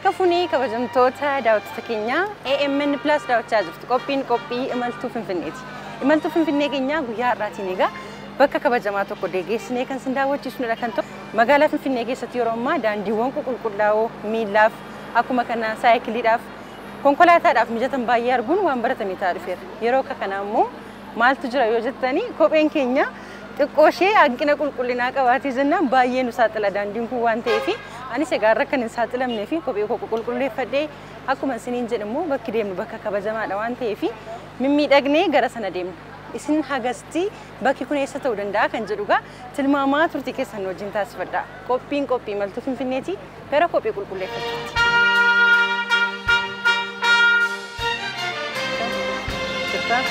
Harka fuunee kabajamtoota daawwattoota keenyaa AMN Plus daawwachaa jirtu. Qophiin qophii imaltuu Finfinneeti. Imaltuu Finfinnee keenyaa guyyaa har'aatiin egaa bakka kabajamaa tokko deeggeessinee kan isin daawwachiisnudha kan ta'u. Magaalaa Finfinnee keessatti yeroo ammaa daandiiwwan qulqullaa'oo miillaaf akkuma kana saayikiliidhaaf konkolaataadhaaf mijatan baay'ee arguun waan baratame ta'aa dhufeera. Yeroo akka kanaa immoo maaltu jira yoo jettanii kopheen keenya xiqqoo ishee hanqina qulqullinaa qabaatee jennaan baay'ee nu saaxila daandiin kun waan ta'eef anis egaa irra kan hin saaxilamnee fi kophee koo qulqulleeffadhee akkuma isiniin jedhu immoo bakki deemnu bakka kabajamaadha waan ta'eef mimmiidhagnee gara sana deemna. Isin hagasti bakki kun eessa ta'uu danda'a kan jedhu egaa tilmaamaa turtii keessan wajjin taasifadha. Qophiin qophii imaltuu Finfinneeti gara kophee qulqulleeffachuutti. Jirtaa?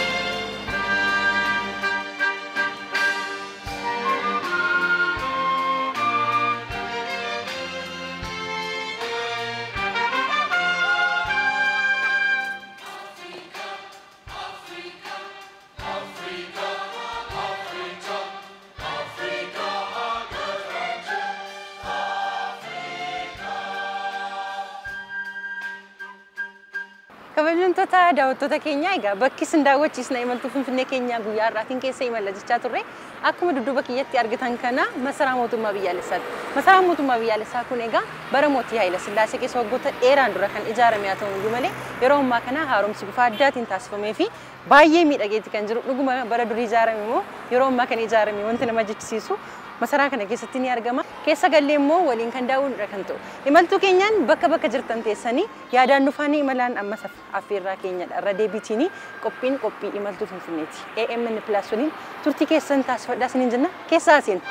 Kabajamtoota daawwattoota keenyaa egaa bakki isin daawwachiisna imaltuu Finfinnee keenyaa guyyaa har'aatiin keessa imalla jechaa turre akkuma dudduuba kiyyatti argitan kana masaraa mootummaa biyyaalessaati. Masaraan mootummaa biyyaalessaa kun egaa bara mootii Haayila Sillaasee keessa waggoota dheeraan dura kan ijaarame haa ta'u iyyuu malee yeroo ammaa kana haaromsi bifa addaatiin taasifamee fi baay'ee miidhageeti kan jiru. Dhuguma bara durii ijaarame immoo yeroo ammaa kana ijaarame wanti nama jechisiisu masaraa kana keessatti ni argama. Keessa gallee immoo waliin kan daawwannudha kan ta'u. Imaltuu keenyaan bakka bakka jirtan teessanii yaadaan nufaanii imalaan ammas affeerraa keenyadha. Irra deebiitiin qophiin qophii imaltuu Finfinneeti. AMN Plus waliin turtii keessan taasifadhaa isiniin jenna. Keessaa seen.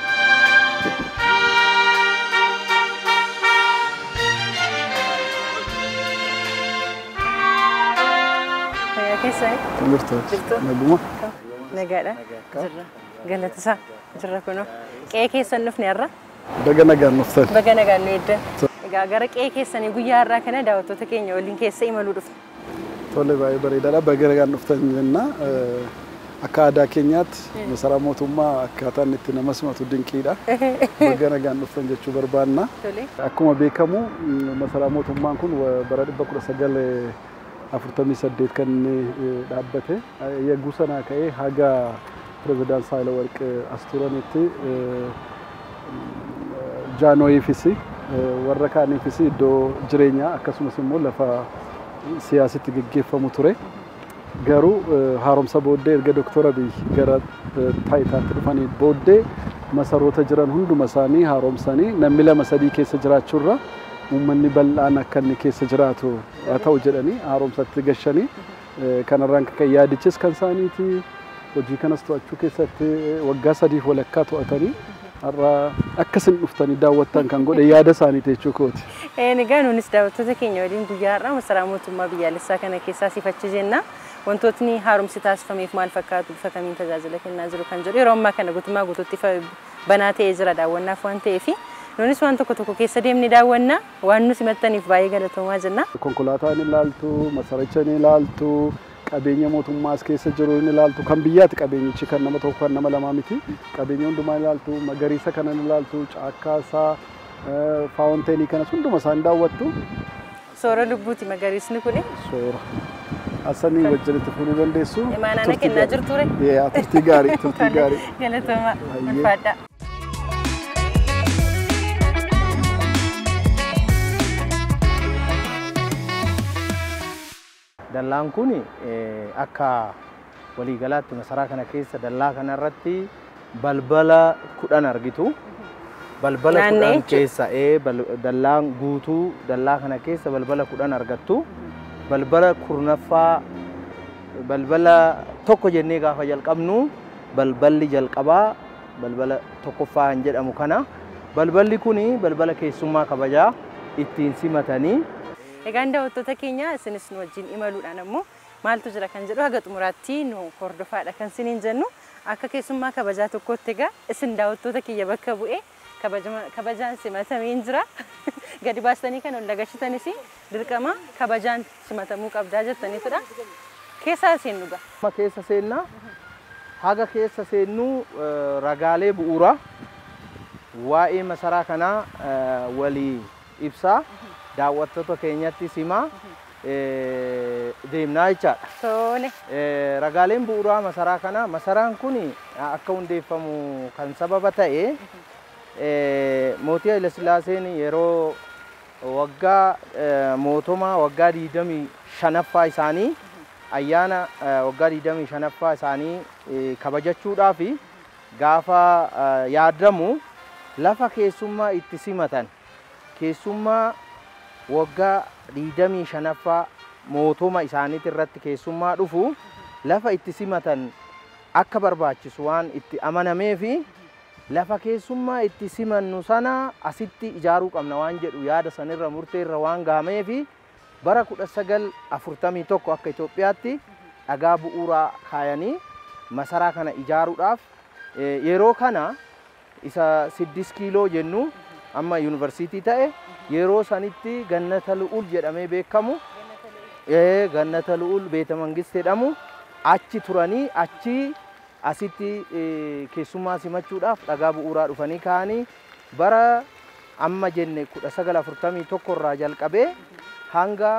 Keessa Jirtu. Jirtu. Naguma. Nagaadha. Jirra. Galatisaa. Jirra kunoo. Qe'ee keessan dhufne har'a. Baga nagaan dhuftan. Baga nagaan nu eeddan. Egaa gara qe'ee keessanii guyyaa har'aa kana daawwattoota keenya waliin keessa imaluu dhufne. Tole baay'ee bareedaadha. Baga nagaan dhuftan jenna. Akka aadaa keenyaatti masaraa mootummaa akkaataan itti nama simatu dinqiidha. Baga nagaan dhuftan jechuu barbaanna. Tole. Akkuma beekamu masaraa mootummaan kun bara 1948 kan inni dhaabbate. Yegguu sanaa ka'ee haga pirezidaant Saahilawarq as turanitti jaanooyiifis warra kaaniifis iddoo jireenyaa akkasumas immoo lafa siyaasitti geggeeffamu ture. Garuu haaromsa booddee erga Dooktor Abiy gara taayitaatti dhufanii booddee masaroota jiran hunduma isaanii haaromsanii namni lama sadii keessa jiraachuurra uummanni bal'aan akka inni keessa jiraatu haa ta'u jedhanii haaromsatti gashanii kanarraan kan yaadichis kan isaaniiti. Hojii kanas to'achuu keessatti waggaa sadiif walakkaa to'atanii har'a akkasin dhuftanii daawwattan kan godhe yaada isaaniiti jechuu kooti. Egaa nunis daawwattoota keenya waliin guyyaa har'aa masaraa mootummaa biyyaalessaa kana keessaa sifachi jenna. Wantootni haaromsi taasifameef maal fakkaatu bifa kamiin tajaajila kennaa jiru kan jedhu yeroo ammaa kana guutummaa guutuutti banaa ta'ee jira daawwannaaf waan ta'eef nunis waan tokko tokko keessa deemnee daawwanna waan nu simattaniif baay'ee galatoomaa jenna. Konkolaataa ni ilaaltu, masaricha ni ilaaltu, qabeenya mootummaa as keessa jiru ni ilaaltu, kan biyyaati qabeenyichi kan nama tokko kan nama lamaa miti. Qabeenya hundumaa ni ilaaltu, magariisa kana ni ilaaltu, caakkaa isaa, faawunteenii kanas hunduma isaa ni daawwattu. Soora lubbuuti magariisni kuni. Soora. Asanii wajjin itti fuudhuu dandeessu. Imaanaa kennaa jirtu ture. Yaa turtii gaarii, turtii gaarii. Galatoomaa. Ulfaadhaa. Dallaan kun akka waliigalaatti masaraa kana keessa dallaa kana irratti balbala 10 argitu. Balbala 10 keessa dallaan guutuu dallaa kana keessa balbala 10 argattu. Balbala 10ffaa balbala tokko jennee gaafa jalqabnu balballi jalqabaa balbala tokkoffaa kan jedhamu kana. Balballi kuni balbala keessummaa kabajaa ittiin simatanii. Egaan daawwattoota keenya isinis nu wajjin imaluudhaan ammoo maaltu jira kan jedhu haga xumuraatti nu hordofaadha kan isiniin jennu. Akka keessummaa kabajaa tokkootti egaa isin daawwattoota kiyya bakka bu'ee kabajaan simatameen jira. Gadi baastanii kan ol dagashitanis dirqama kabajaan simatamuu qabdaa jettaniitudha. Keessaa seennu gaa. Amma keessa seennaa haga keessa seennu ragaalee bu'uuraa waa'ee masaraa kanaa walii ibsaa. Daawwattoota keenyatti simaa deemnaa jechaadha. Tole. Ragaaleen bu'uuraa masaraa kana, masaraan kun akka hundeeffamu kan sababa ta'e mootii Hayilasillaaseen yeroo waggaa mootummaa waggaa 25ffaa isaanii ayyaana waggaa 25ffaa isaanii kabajachuudhaaf gaafa yaadamu lafa keessummaa itti simatan keessummaa waggaa 25ffaa mootummaa isaaniitti irratti keessummaa dhufu lafa itti simatan akka barbaachisu waan itti amanamee fi lafa keessummaa itti simannu sana asitti ijaaruu qabna waan jedhu yaada sanirra murteerra waan gahamee fi bara 1941 akka Itoophiyaatti dhagaa bu'uuraa kaayanii masaraa kana ijaaruudhaaf yeroo kana isa 6 kiiloo jennu amma yuunivarsiitii ta'e yeroo sanitti Gannata Lu'ul jedhamee beekamu Gannata Lu'ul Beeta Mangist jedhamu achi turanii achi asitti keessummaa simachuudhaaf dhagaa bu'uuraa dhufanii kaa'anii bara amma jenne 1941 irraa jalqabee hanga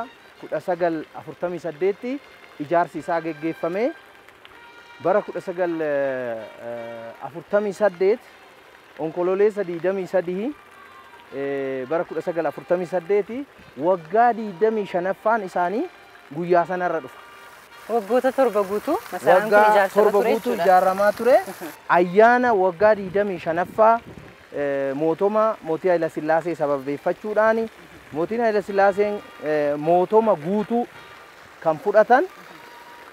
1948 ijaarsi isaa geggeeffame bara 1948 onkololeessa 23 bara 1948 waggaa 25ffaan isaanii guyyaa sanarra dhufa. Waggoota 7 guutuu masaraan kun ijaarsa ture jechuudha. Ijaaramaa ture. Ayyaana waggaa 25ffaa mootummaa mootii Hayilasillaasee sababeeffachuudhaan mootiin Hayilasillaaseen mootummaa guutuu kan fudhatan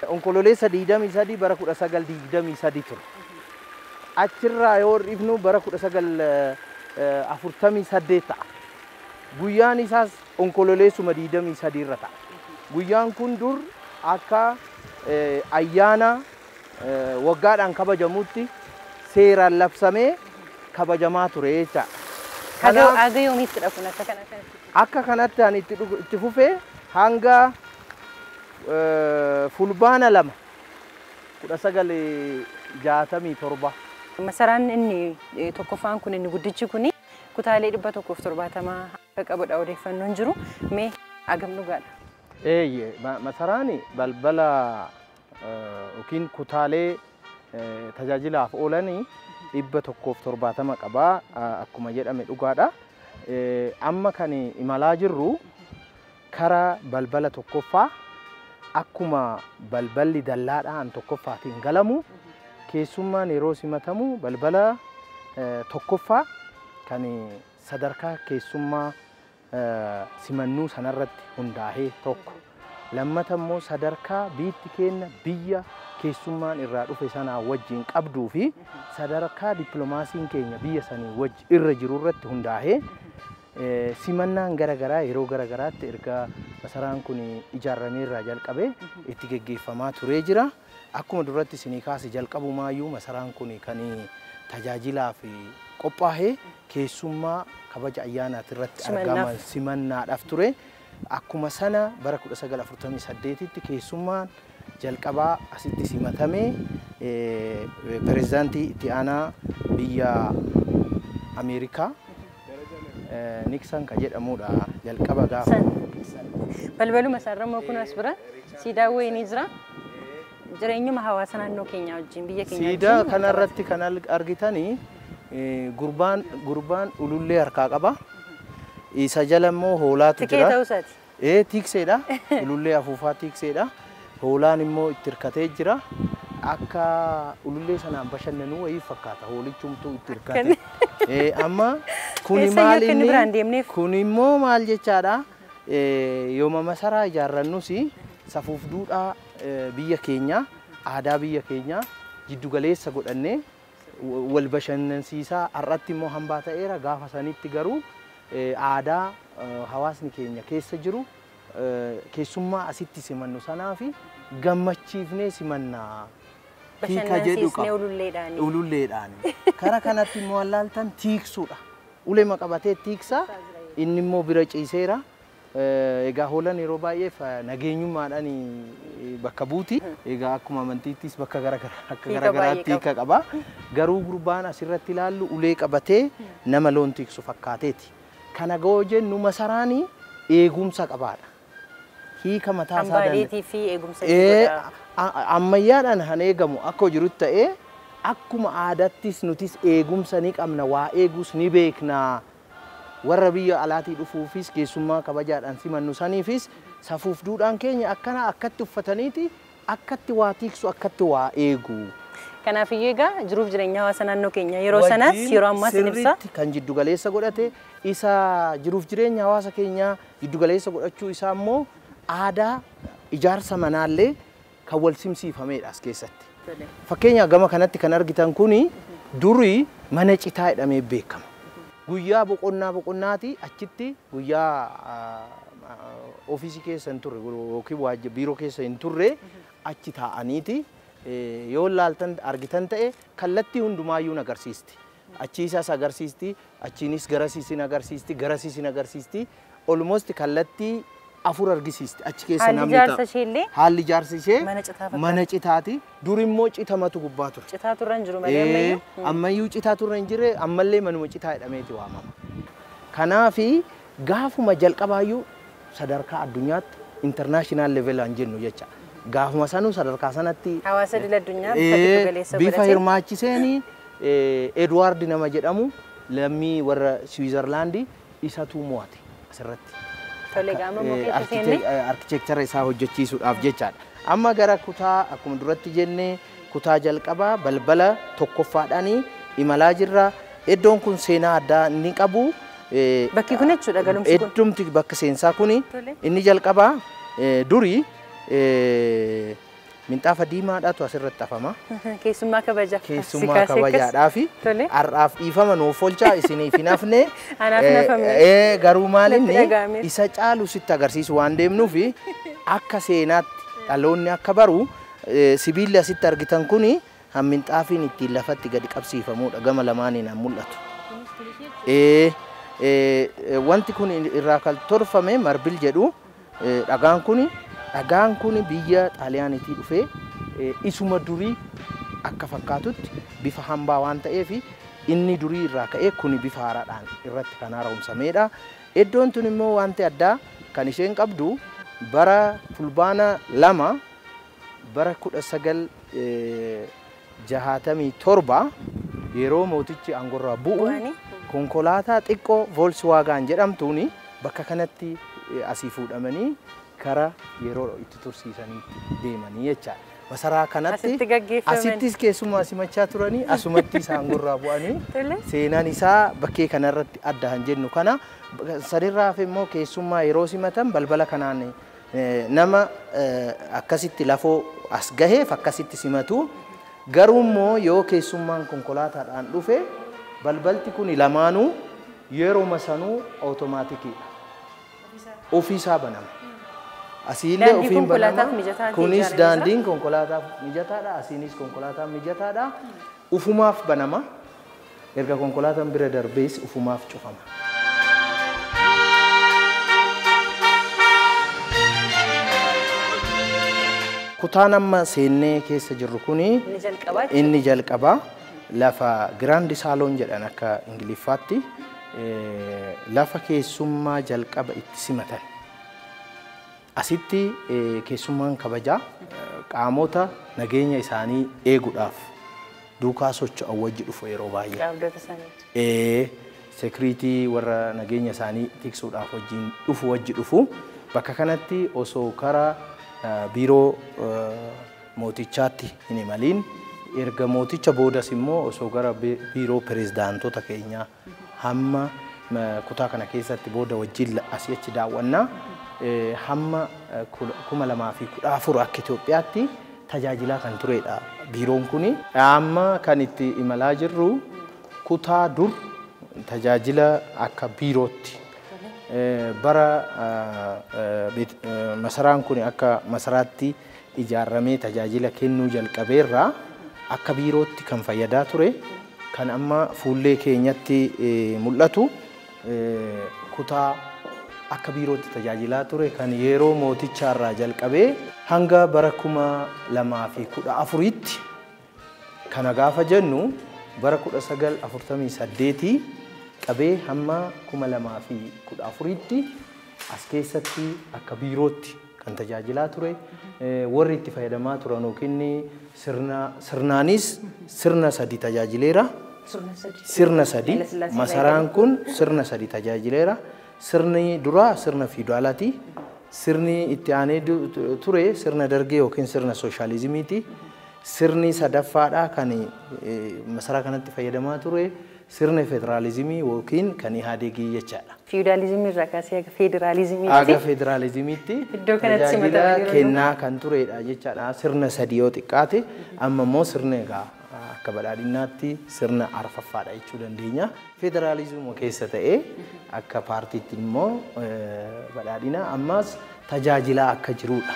onkololeessa 23 bara 1923 ture. Achirraa yoo dhifnu bara 1948 ta'a. Guyyaan isaas onkololeessuma 23 irra ta'a. Guyyaan kun dur akka ayyaana waggaadhaan kabajamutti seeraan labsamee kabajamaa ture jechaadha. Kanaaf aga yoomiitti dha kun akka kanatti? Akka kanatti ani itti fufee hanga fulbaana 2 1967. Masaraan inni tokkoffaan kun inni guddichi kun kutaalee 170 akka qabudha odeeffannoon jiru. Mee agam dhugaadha? Eeyyee, masaraan balbala yookiin kutaalee tajaajilaaf oolanii 170 qabaa akkuma jedhame dhugaadha. Amma kan imalaa jirru karaa balbala tokkoffaa akkuma balballi dallaadhaan tokkoffaatiin galamu keessummaan yeroo simatamu balbala tokkoffaa kan sadarkaa keessummaa simannuu sanarratti hundaa'ee tokko. Lammata immoo sadarkaa biitti kenna biyya keessummaan irraa dhufe sanaa wajjin qabduu fi sadarkaa dippiloomaasiin keenya biyya sanii wajji irra jiru irratti hundaa'ee simannaan garaagaraa yeroo garaagaraatti erga masaraan kun ijaaramee irraa jalqabee itti geggeeffamaa turee jira. Akkuma duratti isinii kaase jalqabumaayyuu masaraan kun kan tajaajilaaf qophaa'ee keessummaa kabaja ayyaanaati irratti argaman simannaadhaaf ture. Akkuma sana bara 1948tti keessummaan jalqabaa asitti simatamee pirezidaantii itti aanaa biyya Ameerikaa Nixon kan jedhamudha jalqaba gaafa. Balbaluma isaarra kun as bira siidaa wayinii jira. Jireenyuma hawaasa naannoo keenyaa wajjin biyya keenya wajjin. Siidaa kanarratti kan argitanii gurbaan ulullee harkaa qaba. Isa jala immoo hoolaatu jira. Tikee ta'uu isaati. Tikseedha. Ulullee afuufaa tikseedha. Hoolaan immoo itti hirkatee jira. Akka ulullee sanaan bashannanuu wayii fakkaata. Hoolichumtuu itti hirkate. Amma kuni maal inni? Kun immoo maal jechaadha? Yooma masaraa ijaarrannus safuuf duudhaa biyya keenyaa, aadaa biyya keenyaa jiddugaleessa godhannee wal bashannansiisaa har'atti immoo hambaa ta'eera. Gaafa sanitti garuu aadaa hawaasni keenya keessa jiru keessummaa asitti simannu sanaa fi gammachiifnee simannaa. Bashannansiisnee ululleedhaani. Ululleedhaani. Kara kanatti immoo allaaltan tiiksuudha. Uleema qabatee tiiksaa inni immoo bira ciiseera. Egaa hoolaan yeroo baay'ee nageenyummaadhaan bakka buuti. Egaa akkuma amantiittis bakka akka garaagaraatti hiika qaba. Garuu gurbaan asirratti ilaallu ulee qabatee nama loon tiiksu fakkaateeti. Kana ga'oo jennu masaraani eegumsa qabaadha. Hiika mataa isaa Hambaaleetii fi eegumsa jechuudha. Ammayyaadhaan han eegamu akka jirutti ta'ee akkuma aadattis nutis eegumsa ni qabna, waa eegus ni beekna. Warra biyya alaatii dhufuufis keessummaa kabajaadhaan simannu saniifis safuuf duudhaan keenya akkana akkatti uffataniiti akkatti waa tiiksu akkatti waa eegu. Kanaafiyyuu egaa jiruuf jireenya hawaasa naannoo keenya yeroo sanaas yeroo ammaas ni ibsa. Sirriitti kan jiddugaleessa godhate isa jiruuf jireenya hawaasa keenyaa jiddugaleessa godhachuu isaa immoo aadaa ijaarsa manaallee kan wal simsiifamedha as keessatti. Fakkeenya gama kanatti kan argitan kuni durii mana citaa jedhamee beekama. Guyyaa boqonnaa boqonnaati achitti guyyaa ofiisii keessa hin turre yookiin biiroo keessa hin turre achi taa'aniiti yoo laaltan argitan ta'e kallattii hundumaayyuu agarsiisti. Achiisaas agarsiisti, achiinis garasiisin agarsiisti, garasiisin agarsiisti. Almost kallattii afur argisiisti achi keessa namni taa'u. Haalli ijaarsa ishee mana citaati. Dur immoo citamatu gubbaa ture. Citaa turre hin jiru malee ammayyuu. Ammayyuu citaa turre hin jirre ammallee manuma citaa jedhameeti waamama. Kanaafi gaafuma jalqabaayyuu sadarkaa addunyaatti international level an jennu jecha. Gaafuma sanuu sadarkaa sanatti hawaasa idil addunyaa bifa giddugaleessa godhatee bifa hirmaachiseen Edwaard nama jedhamu lammii warra Siwiizerlaandii isatu mo'ate asirratti. Arkiteekchara isaa hojjechiisuudhaaf jechaadha. Amma gara kutaa akkuma duratti jennee kutaa jalqabaa balbala tokkoffaadhaan imalaa jirra. Iddoon kun seenaa addaa inni qabu. Bakki kun jechuudha galumsi kun. Iddumti bakka seensaa kun inni jalqabaa durii minxaafa diimaadhaatu asirratti afama. Keessummaa kabaja. Keessummaa kabajaadhaafi har'aaf dhiifama nuuf oolchaa isiniif hin hafne. Anaaf hin hafamne. Garuu maalinni isa caalu sitti agarsiisu waan deemnuufi akka seenaatti dhaloonni akka baru sibiilli asitti argitan kuni minxaafiin ittiin lafatti gadi qabsiifamudha gama lamaaniin han mul'atu. Wanti kun irraa kan tolfame marbil jedhu dhagaan kuni dhagaan kun biyya Xaaliyaaniitii dhufee isuma durii akka fakkaatutti bifa hambaa waan ta'eef inni durii irraa ka'ee kun bifa haaraadhaan irratti kan haaromsamedha. Iddoon tun immoo wanti addaa kan isheen qabdu bara fulbaana 2 bara 1967 yeroo mootichi aangorraa bu'u konkolaataa xiqqoo Volkswagen jedhamtuun bakka kanatti asii fuudhamanii kara yeroo itti tursiisanii deemanii jechaadha. Masaraa kanatti asittis keessumaa simachaa turanii asumatti isaan aangorraa bu'anii seenaan isaa bakkee kanarratti adda han jennu kana sanirraaf immoo keessummaa yeroo simatan balbala kanaan nama akkasitti lafoo as gaheef akkasitti simatu. Garuu immoo yoo keessummaan konkolaataadhaan dhufe balbalti kun lamaanuu yeroo sanuu otomaatikiidha. Ofiisaa banama. Asiillee ofiin banama. Kunis daandiin konkolaataaf mijataadha. Asiinis konkolaataaf mijataadha. Ufumaaf banama. Erga konkolaataan bira darbees ufumaaf cufama. Kutaan amma seennee keessa jirru kuni inni jalqabaa lafa Giraand Saaloon jedhan akka Ingiliffaatti lafa keessummaa jalqaba itti simatan. Asitti keessummaan kabajaa qaamota nageenya isaanii eeguudhaaf duukaa socho'an wajji dhufu yeroo baay'ee. Sekiriitii warra nageenya isaanii tiksuudhaaf wajjin dhufu wajji dhufu. Bakka kanatti osoo karaa biiroo mootichaatti hin imaliin erga mooticha boodas immoo osoo gara biiroo pirezidaantota keenyaa hamma kutaa kana keessatti booda wajjin asii achi daawwannaa hamma 2014 akka Itoophiyaatti tajaajilaa kan turedha biiroon kuni. Amma kan itti imalaa jirru kutaa dur tajaajila akka biirootti bara masaraan kun akka masaraatti ijaaramee tajaajila kennuu jalqabeerraa akka biirootti kan fayyadaa ture kan amma fuullee keenyatti mul'atu kutaa akka biirootti tajaajilaa ture kan yeroo mootichaarraa jalqabee hanga bara 2014tti kana gaafa jennu bara 1948 qabee hamma 2014tti As keessatti akka biirootti kan tajaajilaa ture. Warri itti fayyadamaa turan yookiin sirnaanis sirna sadi tajaajileera. Sirna sadi. Masaraan kun sirna sadi tajaajileera. Sirni duraa sirna fiidaalaati. Sirni itti aanee ture sirna dargee yookiin sirna sooshaalizimiiti. Sirni sadaffaadha kan masaraa kanatti fayyadamaa ture sirna federaalizimii yookiin kan Ihaadegii jechaadha. Fiidaalizimii irraa kaasee haga federaalizimiitti. Haga federaalizimiitti tajaajila kennaa kan turedha jechaadha. Sirna sadi yoo xiqqaate amma immoo sirna egaa akka badhaadhinaatti sirna arfaffaadha jechuu dandeenya. Federaalizimii keessa ta'ee akka paartiitti immoo badhaadhina ammas tajaajilaa akka jirudha.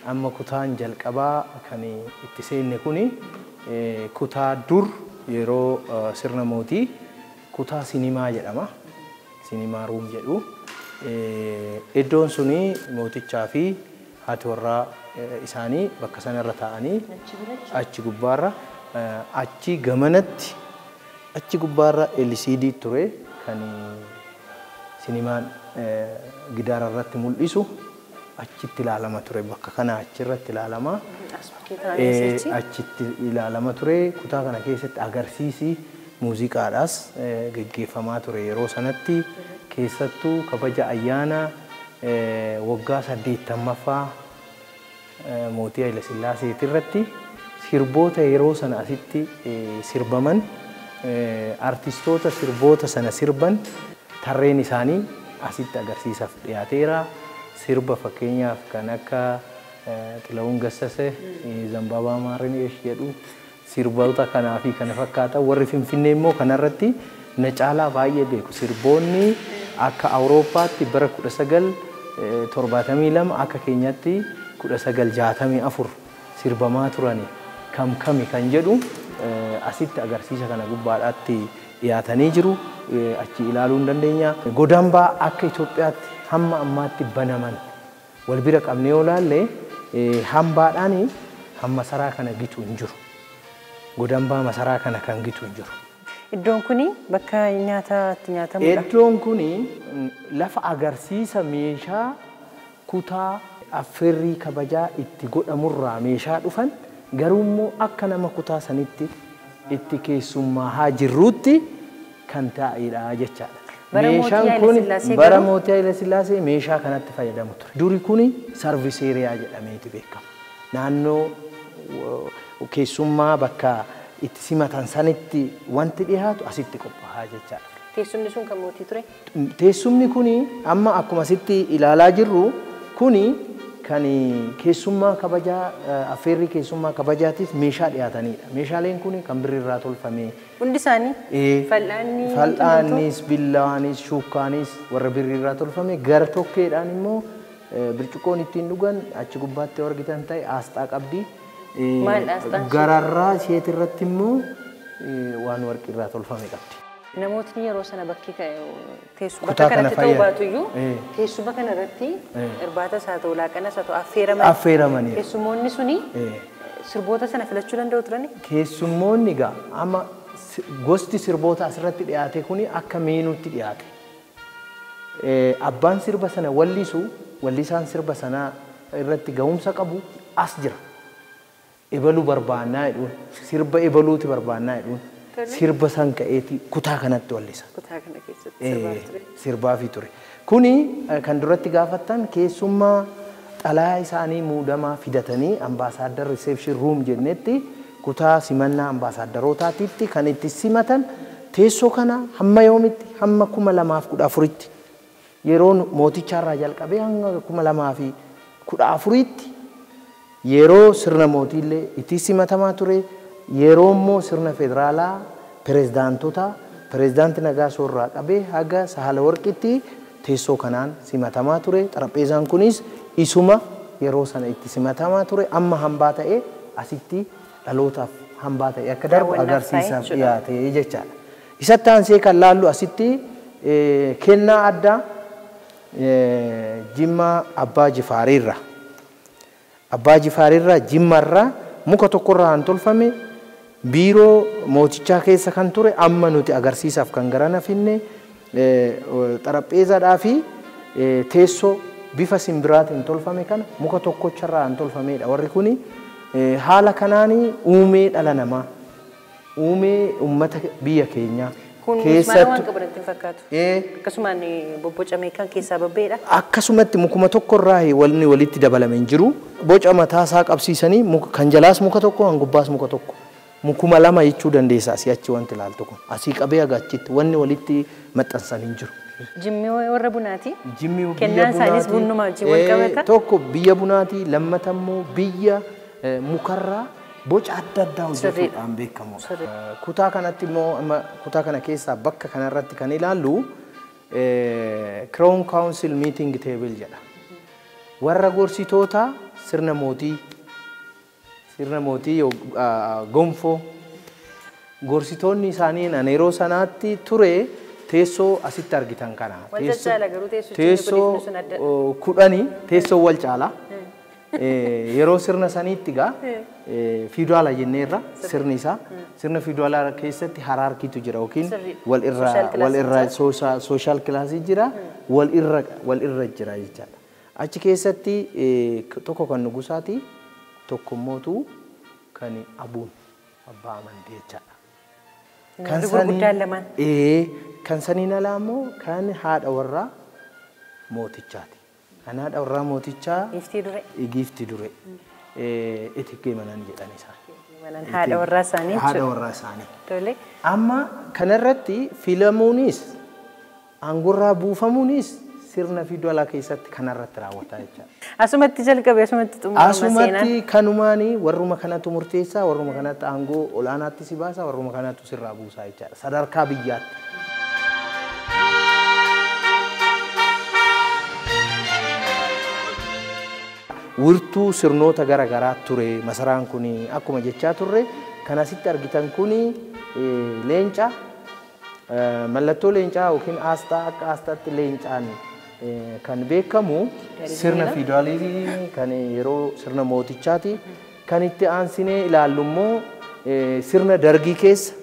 Amma kutaan jalqabaa kan itti seenne kuni kutaa dur yeroo sirna mootii kutaa sinimaa jedhama. Sinimaa ruum jedhu. Iddoon suni mootichaa fi haati warraa isaanii bakka sanarra taa'anii achi gubbaarra achi gamanatti achi gubbaarra LCD ture kan sinimaan gidaara irratti mul'isu. Achitti ilaalama ture bakka kana achirratti ilaalama. Achitti ilaalama ture kutaa kana keessatti agarsiisi muuziqaadhaas geggeeffamaa ture yeroo sanatti keessattuu kabaja ayyaana waggaa 80ffaa mootii Haayile Sillaaseeti irratti sirboota yeroo sana asitti sirbaman artistoota sirboota sana sirban tarreen isaanii asitti agarsiisaaf dhiyaateera. Sirba fakkeenyaaf kan akka Xilawuun Gassase, Zambaabaa Maarineesh jedhu sirboota kanaa fi kana fakkaatan warri Finfinnee immoo kanarratti na caalaa baay'ee beeku. Sirboonni akka Awurooppaatti bara 1972 akka keenyatti 1964 sirbamaa turani kam kami kan jedhu asitti agarsiisa kana gubbaadhaatti dhiyaatanii jiru. Achi ilaaluu hin dandeenya. Godambaa akka Itoophiyaatti hamma ammaatti banaman wal bira qabnee yoo laalle hambaadhaan hamma masaraa kana gitu hin jiru. Godambaa masaraa kana kan gitu hin jiru. Iddoon kuni bakka nyaataatti nyaatamudha. Iddoon kuni lafa agarsiisa meeshaa kutaa affeerrii kabajaa itti godhamurraa meeshaa dhufan garuu immoo akka nama kutaa sanitti itti keessummaa haa jirruutti kan taa'edha jechaadha. Meeshaan kun bara mootii Haayile Sillaasee meeshaa kanatti fayyadamu ture. Duri kuni sarviseeriyaa jedhameeti beekama. Naannoo keessummaa bakka itti simatan sanitti wanti dhiyaatu asitti qophaa'aa jechaadha. Teessumni sun kan mootii ture? Teessumni kuni amma akkuma asitti ilaalaa jirru kuni kan keessummaa kabajaa affeerrii keessummaa kabajaatiif meeshaa dhiyaatanidha. Meeshaaleen kun kan birriirraa tolfame. Hundi isaanii? Fal'aannis, billaanis, shukkaanis warra birriirraa tolfame gara tokkeedhaan immoo bircuqqoon ittiin dhugan achi gubbaatti yoo argitan ta'e aasxaa qabdi. Maal aasxaan? Gararraa isheetirratti immoo waan warqiirraa tolfame qabdi. Namootni yeroo sana bakkee teessuma bakka kanatti ta'uu baatu iyyuu teessuma kana irratti irbaatas haa ta'u laaqanas haa ta'u affeeramanii. Keessummoonni suni sirboota sana filachuu danda'u turani? Keessummoonni egaa amma gosti sirboota asirratti dhiyaate kuni akka meenuutti dhiyaate. Abbaan sirba sana wallisu wallisaan sirba sanaa irratti ga'umsa qabu as jira. Ebaluu barbaannaa jedhuun sirba ebaluuti barbaannaa jedhuun. Sirba san ka'eeti kutaa kanatti wallisa. Kutaa kana keessatti sirbaafi ture. Kuni kan duratti gaafattan keessummaa xalayaa isaanii muudamaa fidatanii ambaasaadar riseepshin ruum jennetti kutaa simannaa ambaasaadarotaatitti kan itti simatan teessoo kana hamma yoomitti hamma 2014tti yeroo mooticharraa jalqabee hanga 2014tti yeroo sirna mootiillee itti simatamaa ture. Yeroo immoo sirna federaalaa pirezidaantota pirezidaanti Nagaasoo irraa qabee haga Sahala Warqiitti teessoo kanaan simatamaa ture. Xarapheezaan kunis isuma yeroo sana itti simatamaa ture. Amma hambaa ta'ee asitti dhalootaaf hambaa ta'ee akka darbu agarsiisaaf dhiyaate jechaadha. Isatti aansee kan laallu asitti kennaa addaa Jimmaa Abbaa Jifaariirra Abbaa Jifaarirraa Jimmarraa muka tokkorraa kan tolfame biiroo mootichaa keessa kan ture amma nuti agarsiisaaf kan garana finne xarapheezaadhaa fi teessoo bifa simbiraatiin tolfame kana muka tokkocharraa kan tolfamedha. Warri kuni haala kanaan uumee dhala namaa, uumee uummata biyya keenyaa Kun mismaara waan qabu natti hin fakkaatu. Akkasumaan bobbocamee kan keessaa babbeedha. Akkasumatti mukuma tokkorraa wanni walitti dabalame hin jiru. Boca mataa isaa qabsiisanii kan jalaas muka tokko kan gubbaas muka tokko. Mukuma lama jechuu dandeessa asii achi wanti ilaaltu kun. Asii qabee haga achitti wanni walitti maxxansan hin jiru. Jimmi warra bunaati. Jimmi biyya Kennaan isaanis bunaati. bunuma wajjin wal qabata. Tokko biyya bunaati, lammata immoo biyya mukarraa boca adda addaa hojjetuudhaan beekamudha. Kutaa kanatti immoo amma kutaa kana keessaa bakka kanarratti kan ilaallu Crown Council Meeting Table jedha. Warra gorsitoota sirna mootii gonfoo gorsitoonni isaanii yeroo sanaatti ture teessoo asitti argitan kana. Wal caala garuu teessichi Teessoo sun adda. 10 teessoo wal caala. Yeroo sirna saniitti gaa fiiduwaala jenneerra sirni isaa sirna fiiduwaalaa keessatti haraarkiitu jira yookiin wal irra sooshaal kilaasii jira wal irra jira jechaadha. Achi keessatti tokko kan nugusaati tokko mootu kan abuun abbaa amantii jechaadha. Kan gurguddaan lamaan. Kan saniin alaa immoo kan haadha warraa mootichaati. Kan haadha warraa mootichaa Giiftii duree. Giiftii duree. Itiggee Manan jedhan isaan. Manan haadha warraa isaanii Haadha warraa isaanii. Tole. Amma kanarratti filamuunis aangorraa buufamuunis sirna fiiduwaalaa keessatti kanarratti raawwataa jechaadha. Asumatti jalqabe asumatti xumurama seenaan. Asumatti kanumaani warruma kanatu murteessaa, warruma kanatti aangoo olaanaatti si baasa, warruma kanatu sirraa buusaa jechaadha. Sadarkaa biyyaatti. Wirtuu sirnoota gara garaa ture masaraan kun akkuma jechaa turre kan asitti argitan kun leenca mallattoo leencaa yookiin aasxaa akka aasxaatti leencaan kan beekamu sirna fiiduwaalizimii kan yeroo sirna mootichaati. Kan itti aansinee ilaallu immoo sirna dargii keessa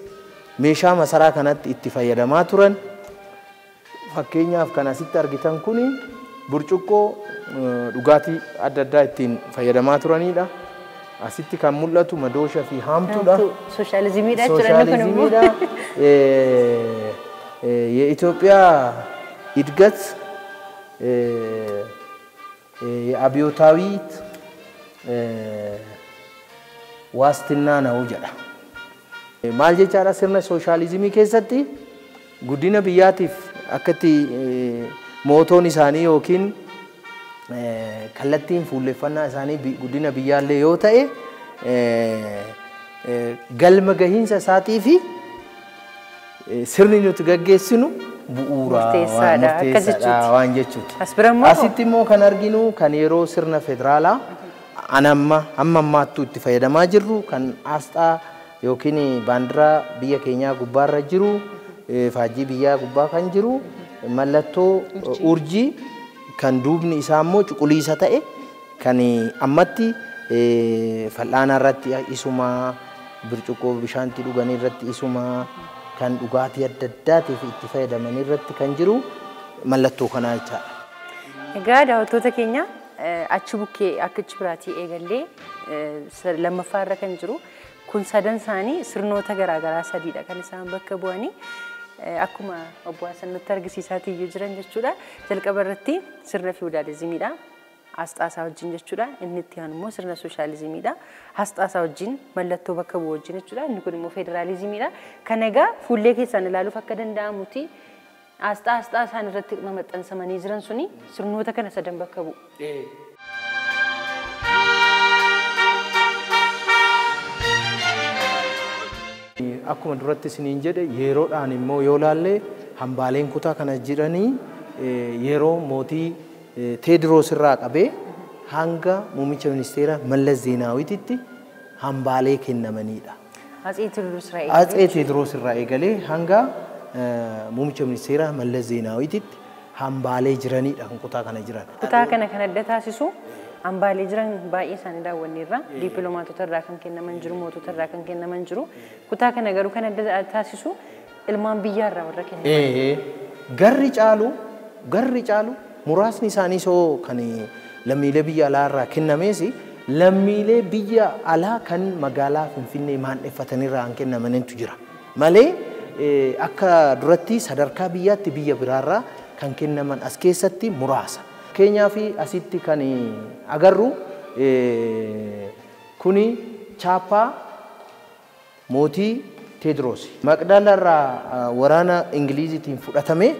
meeshaa masaraa kanatti itti fayyadamaa turan. Fakkeenyaaf kan asitti argitan kun burcuqqoo dhugaatii adda addaa ittiin fayyadamaa turanidha. Asitti kan mul'atu madoosha fi haamtuudha. Sooshaalizimiidha jechuudha inni kun immoo. Sooshaalizimiidha. የኢትዮጵያ እድገት የአብዮታዊት ዋስትና ነው jedha. Maal jechaadha sirna sooshaalizimii keessatti guddina biyyaatiif akkatti mootoon isaanii yookiin kallattiin fuulleffannaa isaanii guddina biyyaallee yoo ta'e galma gahiinsa isaatii fi sirni nuti gaggeessinu bu'uura murteessaadha waan jechuuti. Asitti immoo kan arginu kan yeroo sirna federaalaa amma ammaattuu itti fayyadamaa jirru kan aasxaa yookiin baandiraa biyya keenyaa gubbaarra jiru faajjii biyyaa gubbaa kan jiru mallattoo urjii kan duubni isaa immoo cuquliisa ta'e kan ammatti fal'aana irratti isuma burcuqqoo bishaanti dhugan irratti isuma kan dhugaatii adda addaatiif itti fayyadaman irratti kan jiru mallattoo kanaa jechaadha. Egaa daawwattoota keenya achi bukkee akka achi biraatii eegallee lammaffaa irra kan jiru kun sadan isaanii sirnoota garaagaraa sadiidha kan isaan bakka bu'anii akkuma obbo Hasan nutti argisiisaatii iyyuu jiran jechuudha. Jalqaba irratti sirna fiwudaalizimiidha. Asxaa isaa wajjin jechuudha. Inni itti aanu immoo sirna sooshaalizimiidha. Asxaa isaa wajjin mallattoo bakka bu'u wajjin jechuudha. Inni kun immoo federaalizimiidha. Kan egaa fuullee keessaan ilaaluuf akka danda'amutti asxaa isaan irratti maxxansamanii jiran suni sirnoota kana sadan bakka bu'u. Akkuma duratti isiniin jedhe yeroodhaan immoo yoo laalle hambaaleen kutaa kana jiranii yeroo mootii Teediroos irraa qabee hanga muummicha ministeera Mallas Zeenaawiititti hambaalee kennamanidha. Atsee Teediroos irraa eegalee. Atsee Teediroos irraa eegalee hanga muummicha ministeera Mallas Zeenaawiititti hambaalee jiranidha kan kutaa kana jiran. Kutaa kana kan adda taasisu Hambaalee jiran baay'ee isaanii daawwanneerra. Dippiloomaatota irraa kan kennaman jiru, mootota irraa kan kennaman jiru. Kutaa kana garuu kan adda taasisu ilmaan biyyaa irraa warra kennaman. Garri caalu muraasni isaanii soo kan lammiilee biyya alaa irraa kennamees lammiilee biyya alaa kan magaalaa Finfinnee maandheffatanirraa kan kennamanitu jira. Malee akka duratti sadarkaa biyyaatti biyya biraarraa kan kennaman as keessatti muraasa. Fakkeenyaaf asitti kan agarru kuni chaappaa mootii Teediroos. Maqdalarraa waraana Ingiliziitiin fudhatamee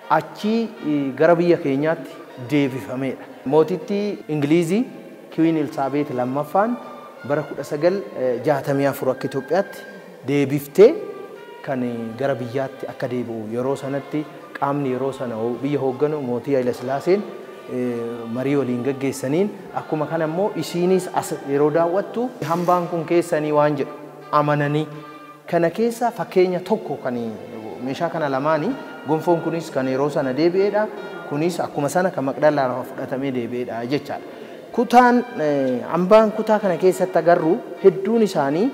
achi gara biyya keenyaatti deebifamedha. Mootittii Ingilizii Kiwiin Elsaabeet lammaffaan bara 1964 akka Itoophiyaatti deebiftee kan gara biyyaatti akka deebi'u yeroo sanatti qaamni yeroo sana biyya hoogganu mootii Haayila Sillaaseen marii waliin gaggeessaniin akkuma kana immoo isiinis as yeroo daawwattu hambaan kun keessanii waan jedhu amananii kana keessa fakkeenya tokko kan meeshaa kana lamaanii gonfoon kunis kan yeroo sana deebi'eedha. Kunis akkuma sana kan Maqdalaa fudhatamee deebi'eedha jechaadha. Kutaan hambaan kutaa kana keessatti agarru hedduun isaanii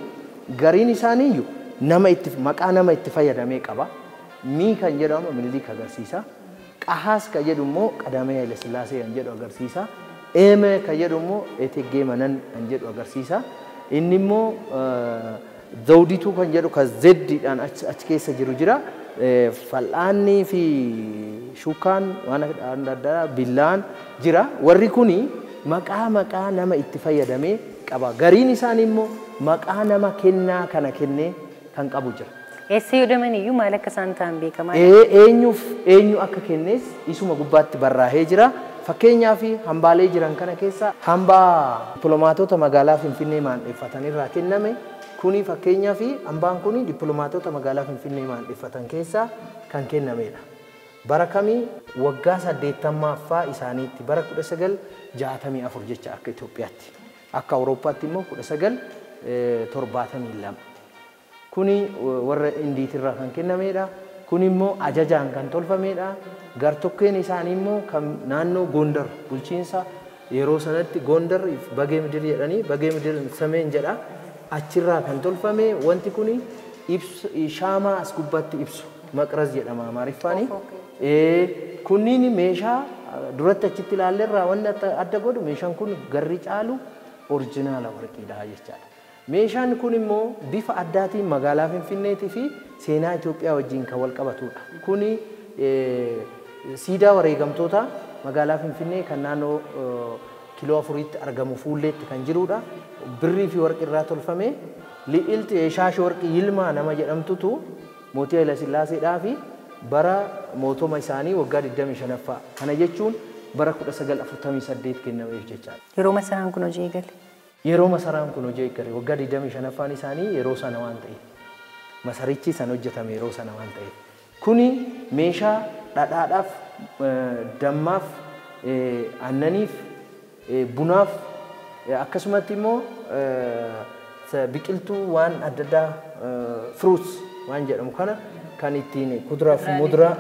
gariin isaaniiyyuu nama itti maqaa nama itti fayyadamee qaba. Mii kan jedhamu Minilik agarsiisa. Qahaas kan jedhu immoo Qadaamee Haayila Sillaasee kan jedhu agarsiisa. Eeme kan jedhu immoo Eteggee Manan kan jedhu agarsiisa. Inni immoo Zawdituu kan jedhu kan zeddiidhaan achi keessa jiru jira. Fal'aannii fi shukaan waan adda addaa billaan jira. Warri kuni maqaa nama itti fayyadamee qaba. Gariin isaanii immoo maqaa nama kennaa kana kennee kan qabu jira. Eessa yoo deeman iyyuu maal akka isaan ta'an beekamaa? Eenyuuf eenyu akka kennes isuma gubbaatti barraa'ee jira. Fakkeenyaaf hambaalee jiran kana keessa hambaa dippiloomaatota magaalaa Finfinnee maandheffatanirraa kenname. Kuni fakkeenyaaf hambaan kuni dippiloomaatota magaalaa Finfinnee maandheffatan keessaa kan kennamedha. Bara kamii waggaa 80ffaa isaaniitti bara 1964 jecha akka Itoophiyaatti. Akka Awurooppaatti immoo 1972. Kuni warra Indiitirraa kan kennamedha. Kun immoo ajajaan kan tolfamedha. Gartokkeen isaanii immoo kan naannoo Gondar bulchiinsa yeroo sanatti Gondar Bagee Midir jedhanii Bagee Midir Sameen jedha. Achirraa kan tolfame wanti kuni shaamaa as gubbaatti ibsu maqras jedhama Amaariffaani. Kunniin meeshaa duratti achitti ilaalleerraa wanni adda godhu meeshaan kun garri caalu orjinaala warqiidha jechaadha. Meeshaan kun immoo bifa addaatiin magaalaa Finfinneetii fi seenaa Itoophiyaa wajjin kan wal qabatudha. Kuni siidaa wareegamtoota magaalaa Finfinnee kan naannoo kiiloo 4tti argamu fuulleetti kan jirudha. Birrii fi warqii irraa tolfame li'ilti shaashii warqii Yilmaa nama jedhamtutu mootii Haayila Sillaaseedhaa fi bara mootoma isaanii waggaa 25ffaa kana jechuun bara 1948 kennameef jechaadha. Yeroo masaraan kun hojii eegale. Yeroo masaraan kun hojii eegale waggaa 25ffaan isaanii yeroo sana waan ta'eef masarichi san hojjetame yeroo sana waan ta'eef kuni meeshaa dhadhaadhaaf dammaaf aannaniif bunaaf akkasumatti immoo biqiltuu waan adda addaa fruits waan jedhamu kana kan ittiin kuduraa fi muduraa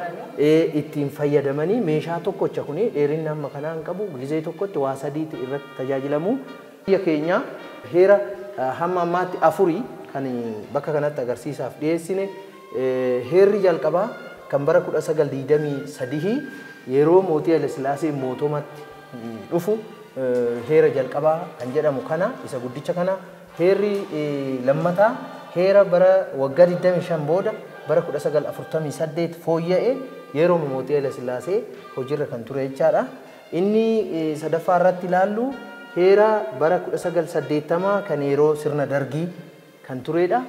ittiin fayyadamanii meeshaa tokkocha kuni dheerinni amma kanaa hin qabu gizee tokkotti waa sadiitti irratti tajaajilamu. Biyya keenya heera hamma ammaatti 4 kan bakka kanatti agarsiisaaf dhiyeessine heerri jalqabaa kan bara 1923 yeroo mootii Haayila Sillaasee mootummaatti dhufu heera jalqabaa kan jedhamu kana isa guddicha kana heerri lammataa heera bara waggaa 25 booda bara 1948 fooyya'e yeroo mootii Haayila Sillaasee hojiirra kan ture jechaadha. Inni sadaffaa irratti ilaallu heera bara 1980 kan yeroo sirna dargii kan turedha.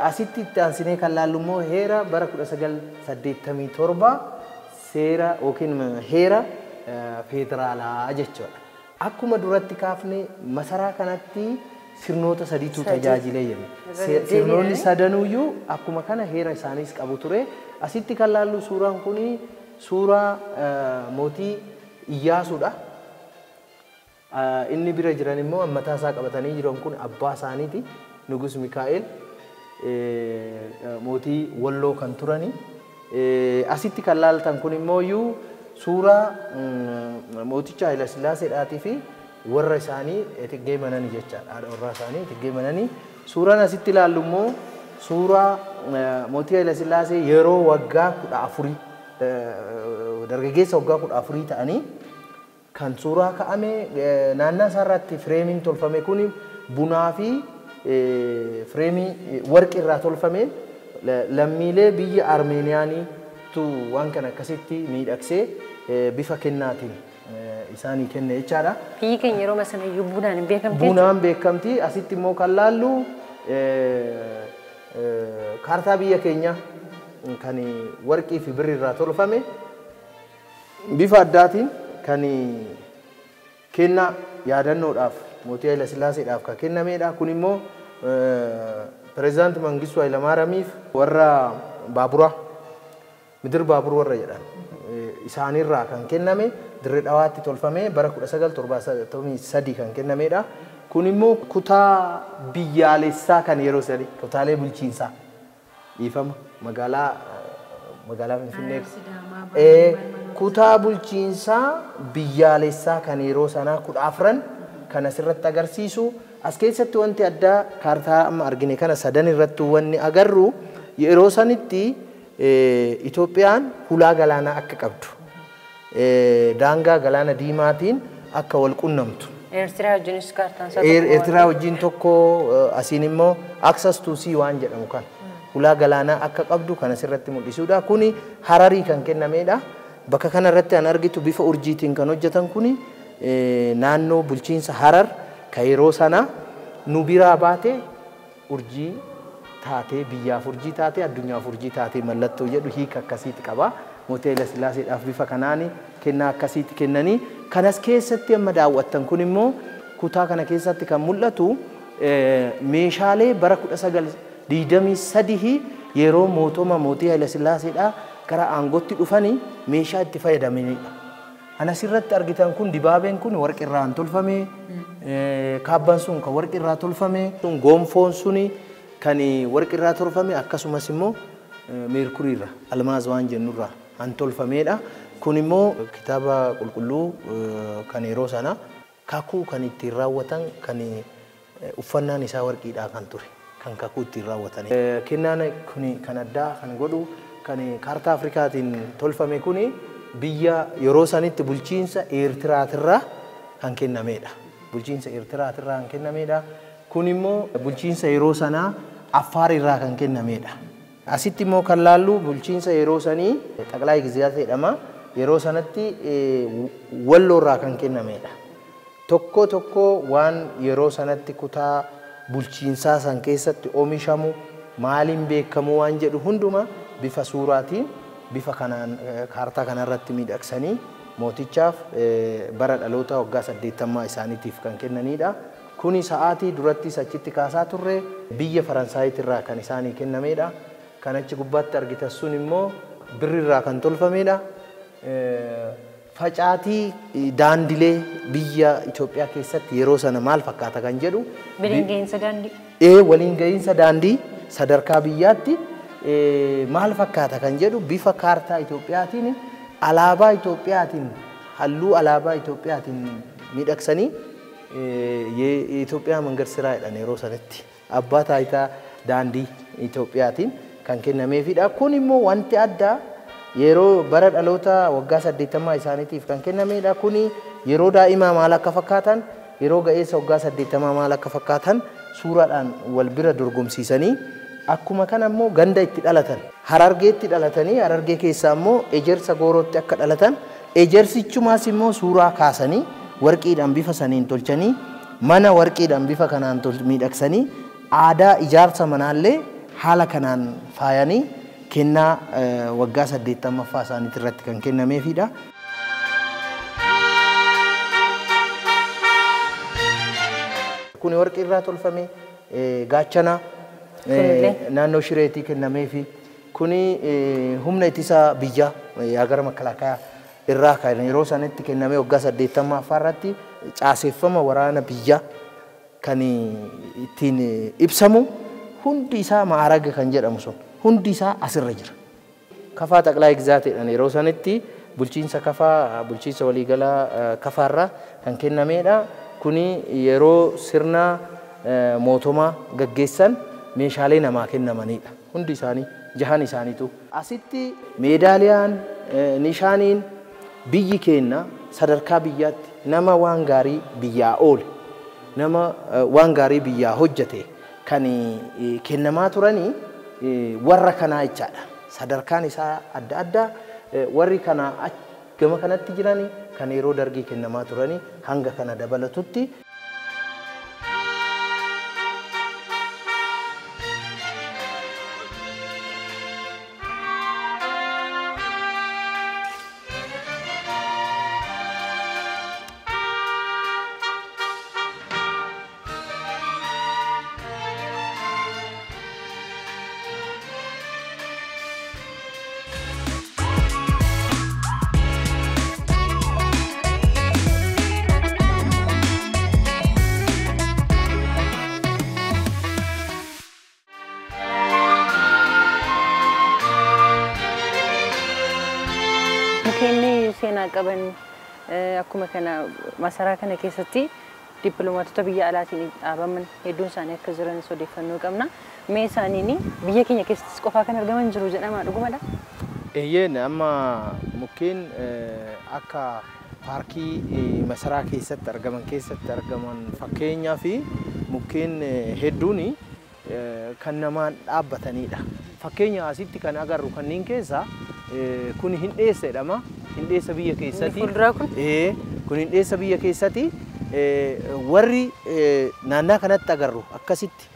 Asitti itti aansinee kan laallu immoo heera bara 1987 seera yookiin heera federaalaa jechuudha. Akkuma duratti kaafne masaraa kanatti sirnoota sadiitu tajaajilee jira. Sirnoonni sadanuyyuu akkuma kana heera isaaniis qabu ture. Asitti kan laallu suuraan kuni suuraa mootii Iyyaasuudha. Inni bira jiran immoo mataa isaa qabatanii jiran kun abbaa isaaniiti. Nugus Mikaa'el mootii Walloo kan turani. Asitti kan laaltan kun immoo iyyuu suuraa mooticha Haayila Sillaaseedhaatii fi warra isaanii Itiggee Mananii jechaadha. Haadha warraa isaanii Itiggee Mananii. Suuraan asitti ilaallu immoo suuraa mootii Haayila Sillaasee yeroo waggaa 14 dargaggeessa waggaa 14 ta'anii kan suuraa ka'ame. Naannaa isaarratti fireemiin tolfame kun bunaa fi fireemii warqii irraa tolfame lammiilee biyya Armeeniyaaniitu waan kana akkasitti miidhagsee bifa kennaatiin isaanii kenne jechaadha. Biyyi keenya yeroo sana iyyuu bunaan hin beekamti. Bunaan beekamti. Asitti immoo kan laallu kaartaa biyya keenya kan warqii fi birri irraa tolfame bifa addaatiin kan kennaa yaadannoodhaaf mootii Haayila Sillaaseedhaaf kan kennamedha. Kun immoo pireezidaanti Mangistuu Hayilamaariyaamiif warra baaburaa midir baabur warra jedhan isaanirraa kan kenname Dirree Dhawaatti tolfame bara 1973 kan kennamedha. Kun immoo kutaa biyyaalessaa kan yeroo sadi kutaalee bulchiinsaa dhiifama magaalaa Finfinnee kutaa bulchiinsaa biyyaalessaa kan yeroo sanaa 14 kan asirratti agarsiisu. As keessatti wanti addaa kaartaa amma argine kana sadan irratti wanni agarru yeroo sanitti Itoophiyaan hulaa galaanaa akka qabdu, daangaa galaana diimaatiin akka wal qunnamtu. Eertiraa wajjinis kaartaan isaa tokko. Eertiraa wajjin tokko, asiin immoo access to sea waan jedhamu kan hulaa galaanaa akka qabdu kan asirratti mul'isudha. Kuni Hararii kan kennamedha. Bakka kanarratti an argitu bifa urjiitiin kan hojjetan kuni naannoo bulchiinsa Harar kan yeroo sana nu biraa baate urjii taatee biyyaaf urjii taatee addunyaaf urjii taatee mallattoo jedhu hiika akkasiitti qaba. Mootii Haayila Sillaaseedhaaf bifa kanaan kennaa akkasiitti kennanii. Kanas keessatti amma daawwattan kun immoo kutaa kana keessatti kan mul'atu meeshaalee bara 1923 yeroo mootummaa mootii Haayila Sillaaseedhaa gara aangootti dhufanii meeshaa itti fayyadamanidha. Kan asirratti argitan kun dibaabeen kun warqii irraa tolfame, kaabbaan sun kan warqii irraa tolfame, gonfoon suni kan warqii irraa tolfame, akkasumas immoo meerkurii irraa almaaz waan jennurraa kan tolfamedha. Kun immoo kitaaba qulqulluu kan yeroo sana kakuu kan ittiin raawwatan kan uffannaan isaa warqiidhaa kan ture kan kakuu ittiin raawwatan. Kennaan kun kan addaa kan godhu kan kaartaa Afrikaatiin tolfame kun biyya yeroo sanitti bulchiinsa Eertiraatirraa kan kennamedha. Bulchiinsa Eertiraatirraa kan kennamedha. Kun immoo bulchiinsa yeroo sanaa Affaar irraa kan kennamedha. Asitti immoo kan laallu bulchiinsa yeroo sanii Xaqilaa Giziyaat jedhama. Yeroo sanatti Walloo irraa kan kennamedha. Tokko tokko waan yeroo sanatti kutaa bulchiinsaa san keessatti oomishamu maaliin beekamu waan jedhu hunduma bifa suuraatiin bifa kanaan kaartaa kanarratti miidhagsanii mootichaaf bara dhaloota waggaa 80 isaaniitiif kan kennanidha. Kuni sa'aatii durattis achitti kaasaa turre biyya Faransaayitirraa kan isaanii kennamedha. Kan achi gubbaatti argitan sun immoo birrirraa kan tolfamedha. Facaatii daandilee biyya Itoophiyaa keessatti yeroo sana maal fakkaata kan jedhu. Waliin gahiinsa daandii. Waliin gahiinsa daandii sadarkaa biyyaatti maal fakkaata kan jedhu bifa kaartaa Itoophiyaatiin alaabaa Itoophiyaatiin halluu alaabaa Itoophiyaatiin miidhagsanii Itoophiyaa mangar siraa jedhan yeroo sanatti abbaa taayitaa daandii Itoophiyaatiin kan kennameefidha. Kun immoo wanti addaa yeroo bara dhaloota waggaa 80 isaaniitiif kan kennamedha. Kuni yeroo daa'imaa maal akka fakkaatan, yeroo ga'eessa waggaa 80 maal akka fakkaatan suuraadhaan wal bira dorgomsiisanii akkuma kana immoo ganda itti dhalatan Harargeetti dhalatanii Harargee keessaa immoo Ejersa Goorootti akka dhalatan ejersichumaas immoo suuraa kaasanii warqiidhaan bifa saniin tolchanii mana warqiidhaan bifa kanaan miidhagsanii aadaa ijaarsa manaallee haala kanaan faayanii kennaa waggaa 80ffaa isaaniitti irratti kan kennameefidha. Kuni warqii irraa tolfame gaachana naannoo Shireetii kennameefi. Kuni humna ittisaa biyyaa gara makalaakaa irraa kan yeroo sanatti kenname waggaa 80ffaa irratti caaseeffama waraana biyyaa kan ittiin ibsamu hundi isaa maaraga kan jedhamu sun hundi isaa asirra jira. Kafaa Xaqilaa Gizaateedhaan yeroo sanatti Bulchiinsa Kafaa, bulchiinsa waliigalaa Kafaarraa kan kennamedha. Kuni yeroo sirna mootummaa gaggeessan meeshaalee namaa kennamanidha. Hundi isaanii jahan isaaniitu. Asitti meedaaliyaan nishaaniin biyyi keenya sadarkaa biyyaatti nama waan gaarii biyyaa oole, nama waan gaarii biyyaa hojjete kan kennamaa turanii warra kanaa jechaadha. Sadarkaan isaa adda addaa warri kana gama kanatti jiranii kan yeroo dargii kennamaa turanii hanga kana dabalatutti. Mukkeen seenaa qaban akkuma kana masaraa kana keessatti dippiloomaatota biyya alaatiin dhaabaman hedduun isaanii akka jiran odeeffannoo qabna. Mee isaaniin biyya keenya keessattis qofaa kan argaman jiru jedhama dhugumadha? Eeyyeen amma mukkeen akka paarkii masaraa keessatti argaman fakkeenyaa fi mukkeen hedduun kan namaan dhaabbatanidha. Fakkeenya asitti kan agarru kanneen keessaa kun hindheessa jedhama. Hindheessa biyya keessatti. Fuulduraa kun? Kun hindheessa biyya keessatti warri naannaa kanatti agarru akkasitti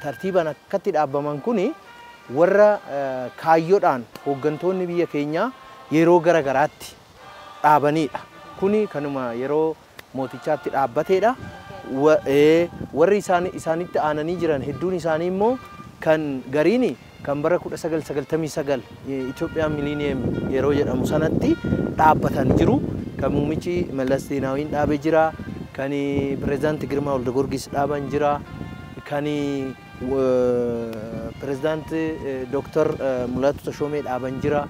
tartiibaan akkatti dhaabbaman kuni warra kaayyoodhaan hooggantoonni biyya keenyaa yeroo gara garaatti dhaabanidha. Kuni kanuma yeroo mootichaatti dhaabbateedha. Warri isaanitti aananii jiran hedduun isaanii immoo kan gariini kan bara 1999 Itoophiyaan miiliiniyeem yeroo jedhamu sanatti dhaabbatan jiru. Kan muummichi Mallas Zeenaawiin dhaabee jira. Kan pirezidaanti Girmaa Woldegiyoorgis dhaaban jira. Kan pirezidaanti Dooktar Mulaatu Tashoomee dhaaban jira.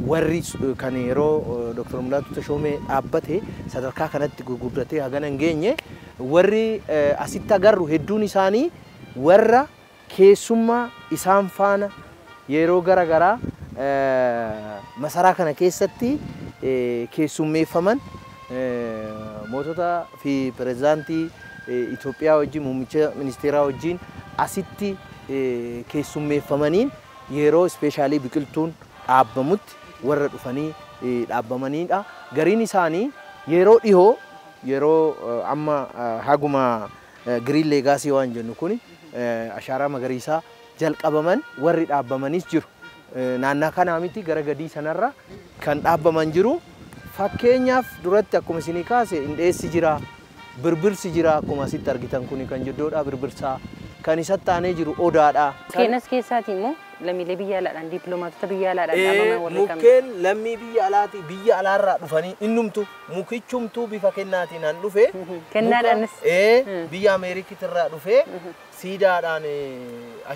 Warri kan yeroo Dooktar Mulaatu Tashoomee dhaabbate sadarkaa kanatti gurguddatee hagana hin geenye warri asitti agarru hedduun isaanii warra keessummaa isaan faana yeroo gara garaa masaraa kana keessatti keessummeeffaman mootota fi pirezidaantii Itoophiyaa wajjin muummicha ministeeraa wajjin asitti keessummeeffamaniin yeroo ispeeshaalii biqiltuun dhaabbamutti warra dhufanii dhaabbamanidha. Gariin isaanii yeroo dhihoo yeroo amma haguma giriin leegaasii waan jennu kuni ashaaraa magariisaa jalqabaman warri dhaabbamanis jiru. Naannaa kanaa miti gara gadii sanarra kan dhaabbaman jiru. Fakkeenyaaf duratti akkuma isinii kaase hindheessi jira, birbirsi jira akkuma asitti argitan kuni kan jidduudha birbirsaa. Kan isatti aanee jiru odaadha. Mukkeen keessaati immoo lammiilee biyya alaadhaan dippiloomaatota biyya alaadhaan dhaabaman warri kam? Mukkeen lammii biyya alaati biyya alaarraa dhufanii innumtu mukichumtuu bifa kennaatiin han dhufe. Kennaadhaanis. Biyya Ameerikiitirraa dhufe siidaadhaan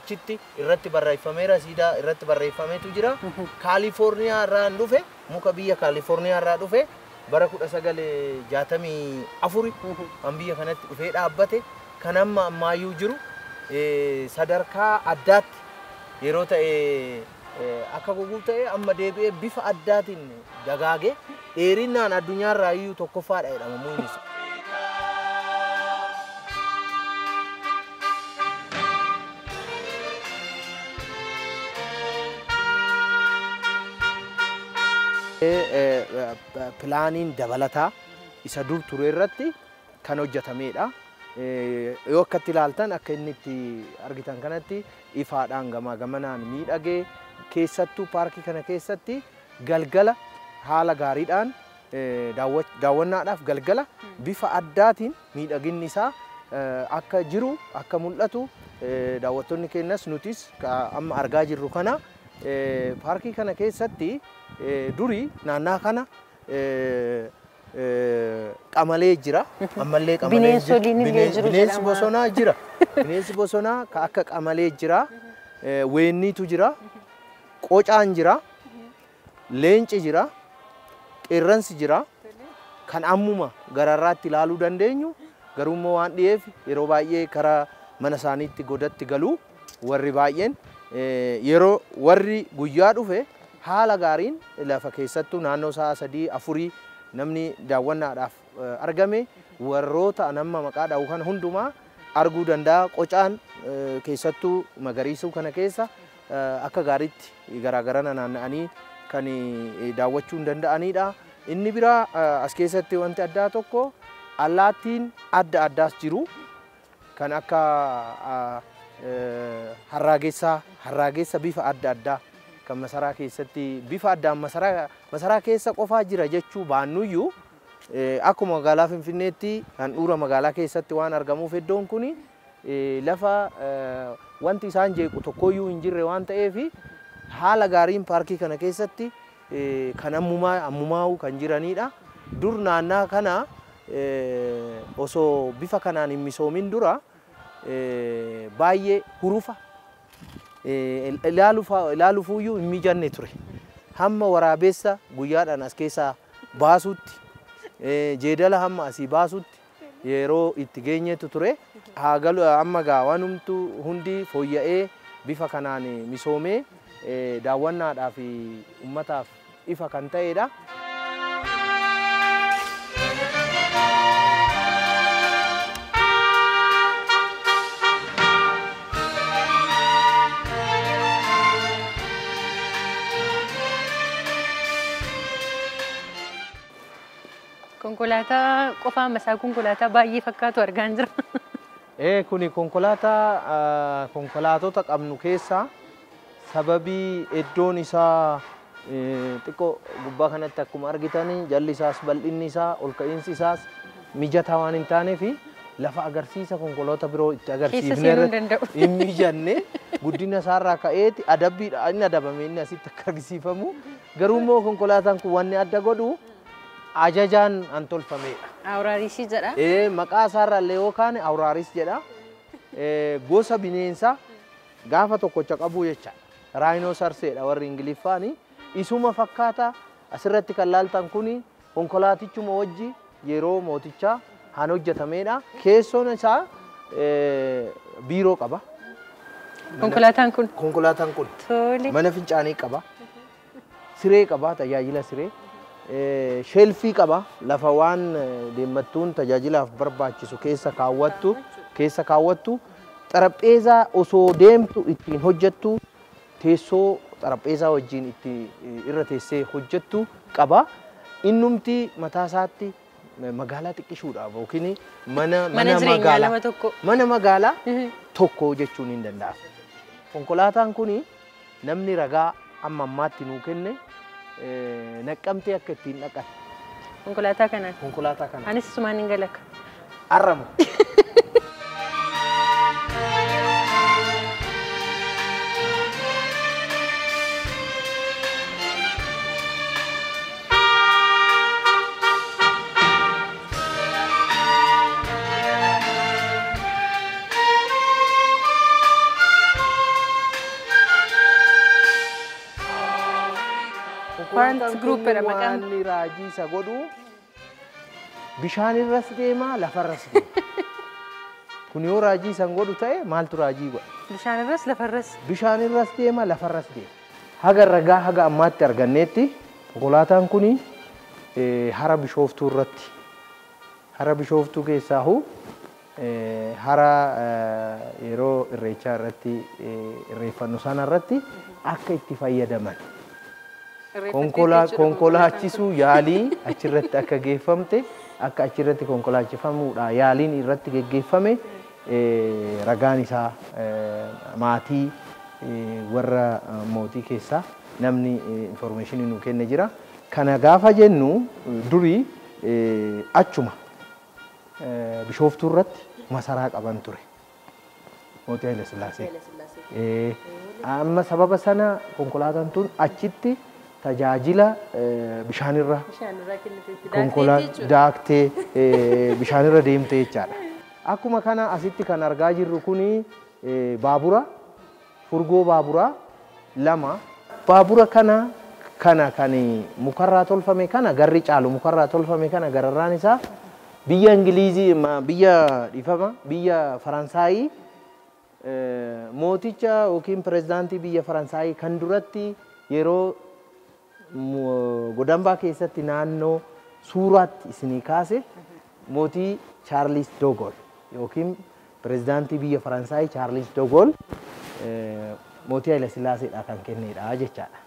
achitti irratti barreeffameera siidaa irratti barreeffameetu jira. Kaalifoorniyaa irraa han dhufe muka biyya Kaalifoorniyaa irraa dhufe bara 1964 han biyya kanatti dhufee dhaabbate kan amma ammaayyuu jiru. Sadarkaa addaatti yeroo ta'e akka goguu ta'e amma deebi'ee bifa addaatiin dagaagee dheerinaan addunyaarraa iyyuu tokkoffaadha jedhama mukni. Pilaaniin dabalataa isa dur ture irratti kan hojjetamedha. Yoo akkatti ilaaltan akka inni itti argitan kanatti ifaadhaan gamaa gamanaan miidhagee keessattuu paarkii kana keessatti galgala haala gaariidhaan daawwannaadhaaf galgala bifa addaatiin miidhaginni isaa akka jiru akka mul'atu daawwattoonni keenyas nutis amma argaa jirru kana paarkii kana keessatti durii naannaa kana qamalee jira. Ammallee qamalee jira. Bineensi bosonaa jira. Bineensi bosonaa akka qamalee jira. Weenniitu jira. Qocaan jira. Leenci jira. Qeerransi jira. Kan ammuma gararraatti ilaaluu dandeenyu garuu immoo waan dhiyeef yeroo baay'ee karaa mana isaaniitti godatti galu warri baay'een yeroo warri guyyaa dhufe haala gaariin lafa keessattuu naannoo sa'a 3 4 namni daawwannaadhaaf argame warroota nama maqaa dha'u kan hundumaa arguu danda'a. Qocaan keessattuu magariisuu kana keessa akka gaariitti garaagarana naanna'anii kan daawwachuu hin danda'anidha. Inni biraa as keessatti wanti addaa tokko allaattiin adda addaas jiru kan akka harraagessaa bifa adda addaa kan masaraa keessatti bifa addaan masaraa keessa qofaa jira jechuu baannuyyuu akkuma magaalaa Finfinneetti handhuura magaalaa keessatti waan argamuuf iddoon kun lafa wanti isaan jeequ tokkoyyuu hin jirre waan ta'eef haala gaariin paarkii kana keessatti kan ammumaa'u kan jiranidha. Dur naannaa kana osoo bifa kanaan hin misoomin dura baay'ee hurufa ilaaluufuyyuu hin mijanne ture. Hamma waraabessa guyyaadhaan as keessaa baasutti jeedala hamma asii baasutti yeroo itti geenyetu ture. Haagalu amma gaa waanumtu hundi fooyya'ee bifa kanaan misoomee daawwannaadhaaf uummataaf ifa kan ta'edha. Konkolaataa qofaa masaa konkolaataa baay'ee fakkaatu argaa jira. Kuni konkolaatota qabnu keessaa sababii iddoon isaa xiqqoo gubbaa kanatti akkuma argitanii jalli isaas bal'inni isaa ol ka'iinsi isaas mijataa waan hin taaneef lafa agarsiisa konkolaata biroo itti agarsiifne hin mijanne guddina isaarraa ka'eeti adabbiidha inni adabame inni asitti akka agarsiifamu garuu immoo konkolaataan kun wanni adda godhu ajajaan an tolfamedha. Awuraarisii jedha. Maqaa isaarraa illee yookaan awuraaris jedha. Gosa bineensaa gaafa tokkocha qabu jechaadha. Raayinoosarseedha warri Ingiliffaani. Isuma fakkaata asirratti kan laaltan kuni konkolaatichuma wajji yeroo mootichaa han hojjetamedha. Keessoon isaa biiroo qaba. Konkolaataan kun? Konkolaataan kun. Tole. Mana fincaanii qaba. Siree qaba, tajaajila siree. Sheelfii qaba lafa waan deemmattuun tajaajilaaf barbaachisu keessa kaawwattu xarapheezaa osoo deemtu ittiin hojjettu teessoo xarapheezaa wajjin itti irra teessee hojjettu qaba. Innumti mataa isaatti magaalaa xiqqishuudhaaf yookiin mana magaalaa tokko jechuun hin danda'amu. Konkolaataan kun namni ragaa amma ammaatti nuu kenne naqqamtee akka ittiin dhaqan. Konkolaataa kanaan? Konkolaataa kanaan. Anis sumaan hin galaka. Arramu. Wanni raajii isa godhu bishaan irras deema lafarras deema. Kun yoo raajii isa godhu ta'e maaltu raajii godha? Bishaan irras lafarras. Bishaan irras deema lafarras deema. Haga ragaa haga ammaatti arganneetti konkolaataan kun hara bishooftuu irratti hara bishooftuu keessaahu hara yeroo irreechaa irratti irreeffannu sana irratti akka itti fayyadaman. Konkolaachisuu yaalii achirratti akka geeffamte akka achirratti konkolaachifamuudha yaaliin irratti geggeeffame ragaan isaa maatii warra mootii keessaa namni informeeshinii nu kenne jira. Kana gaafa jennu durii achuma bishooftuu irratti masaraa qaban ture. Mootii Haile Sillaasee. Amma sababa sana konkolaataan tun achitti tajaajila bishaanirra daaktee bishaanirra deemte jechaadha. Akkuma kana asitti kan argaa jirru kuni baabura furgoo baaburaa lama. Baabura kana Kana kan mukarraa tolfame kana garri caalu mukarraa tolfame kana gararraan isaa biyya Ingilizii biyya dhiifama biyya Faransaayii mooticha yookiin pirezidaantii biyya Faransaayii kan duratti yeroo godambaa keessatti naannoo suuraatti isinii kaase mootii Chaarlis Dogool yookiin pirezidaantii biyya Faransaayii Chaarlis Dogool mootii Haayila Sillaaseedha kan kennedha jechaadha.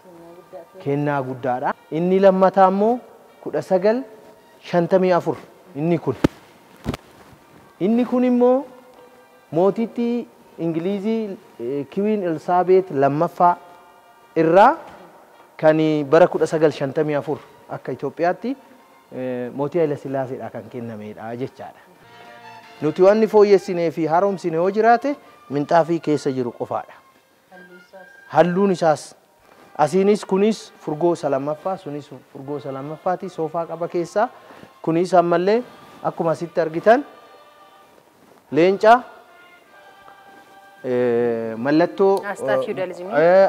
Kennaa guddaadha. Inni lammataa immoo 1954 inni kun. Inni kun immoo mootittii Ingilizii Kiwiin Elsaabeet lammaffaa irraa kan bara 1954 akka Itoophiyaatti mootii Haayila Sillaaseedha kan kennamedha jechaadha. Nuti wanni fooyyessinee fi haaromsine yoo jiraate minxaafii keessa jiru qofaadha. Halluun isaas asiinis kunis furgoo isa lammaffaa sunis furgoo isa lammaffaati soofaa qaba keessaa kunis ammallee akkuma asitti argitan leenca mallattoo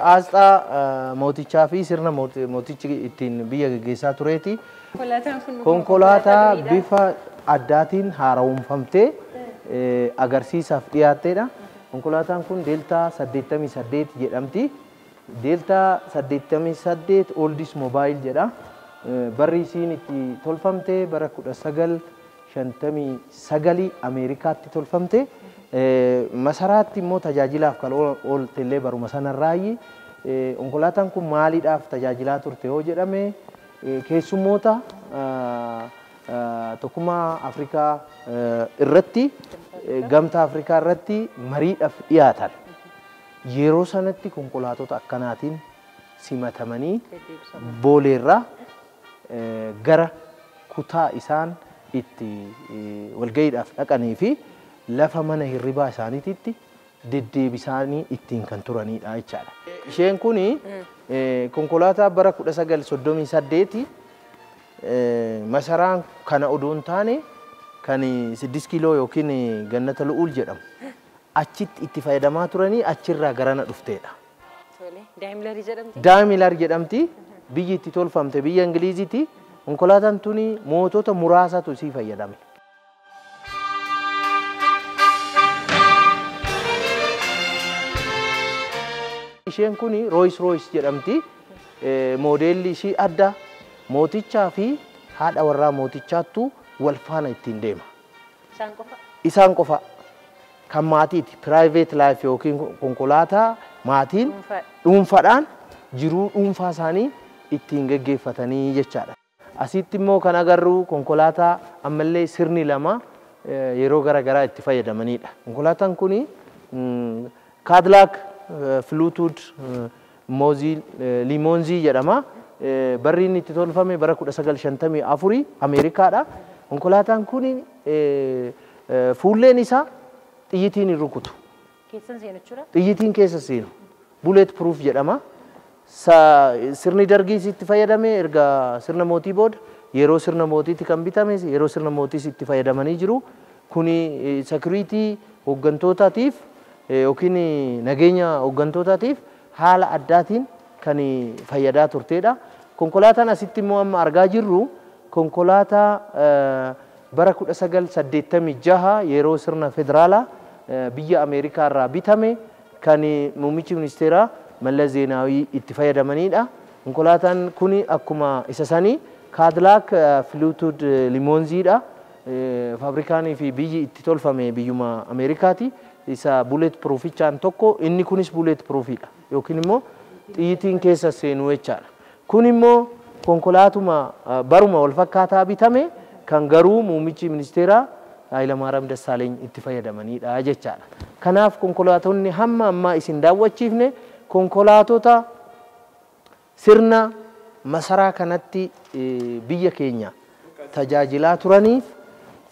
asxaa mootichaa fi sirna mootichi ittiin biyya gaggeessaa tureeti. Konkolaataa bifa addaatiin haaromfamtee agarsiisaaf dhiyaatteedha. Konkolaataan kun Deeltaa 88 jedhamti. Deeltaa 88 Oldis Mobile jedha. Barri isiin itti tolfamte bara 1959 Ameerikaatti tolfamte. Masaraatti immoo tajaajilaaf kan oolte illee baruma sanarraayi. Konkolaataan kun maaliidhaaf tajaajilaa turte yoo jedhame keessummoota tokkummaa Afrikaa irratti gamtaa Afrikaa irratti mariidhaaf dhiyaatan. Yeroo sanatti konkolaatota akkanaatiin simatamanii booleerraa gara kutaa isaan itti walga'iidhaaf dhaqanii fi lafa mana hirribaa isaaniititti deddeebisaanii ittiin kan turanidha jechaadha. Isheen kun konkolaataa bara 1938 masaraan kana odoo hin taane kan 6 kiiloo yookiin Gannata Lu'uul jedhamu achitti itti fayyadamaa turanii achirraa garana dhufteedha. Daimler jedhamti. Biyyi itti tolfamte biyya Ingiliziiti. Konkolaataan tuni mootota muraasatu isii fayyadame. Isheen kun Rolls Royce jedhamti. Moodeelli ishii adda mootichaa fi haadha warraa mootichaattu wal faana ittiin deema. Isaan qofa. Kan maatiiti. Private life yookiin konkolaataa maatiin dhuunfaadhaan jiruu dhuunfaa isaanii ittiin geggeeffatanii jechaadha. Asitti immoo kan agarru konkolaataa ammallee sirni lama yeroo garaagaraa itti fayyadamanidha. Konkolaataan kun Cadillac Fleetwood Limoonzii jedhama. Barri inni itti tolfame bara 1954 Ameerikaadha. Konkolaataan kun fuulleen isaa xiyyitiin hin rukutu. Xiyyitiin keessa seenu. Bullet proof jedhama. Sirni dargiis itti fayyadame erga sirna mootii booda yeroo sirna mootiitti kan bitame yeroo sirna mootiis itti fayyadamanii jiru. Kuni security hooggantootaatiif yookiin nageenya hooggantootaatiif haala addaatiin kan fayyadaa turteedha. Konkolaataan asitti immoo amma argaa jirru konkolaataa bara 1986 yeroo sirna federaalaa biyya Ameerikaa irraa bitame kan muummichi ministeeraa Mallas Zeenaawii itti fayyadamanidha. Konkolaataan kun akkuma isa sanii Cadillac Fleetwood Limoonziidha. Faabrikaanii fi biyyi itti tolfame biyyuma Ameerikaati. Isa bullet proofichaan tokko inni kunis bullet proofidha yookiin immoo xiyyitiin keessa seenuu jechaadha. Kun immoo konkolaatuma baruma wal fakkaataa bitame kan garuu muummichi ministeeraa Hayilamaariyaam Dassaaleeny itti fayyadamanidha jechaadha. Kanaaf konkolaatonni hamma ammaa isin daawwachiifne konkolaatota sirna masaraa kanatti biyya keenya tajaajilaa turaniif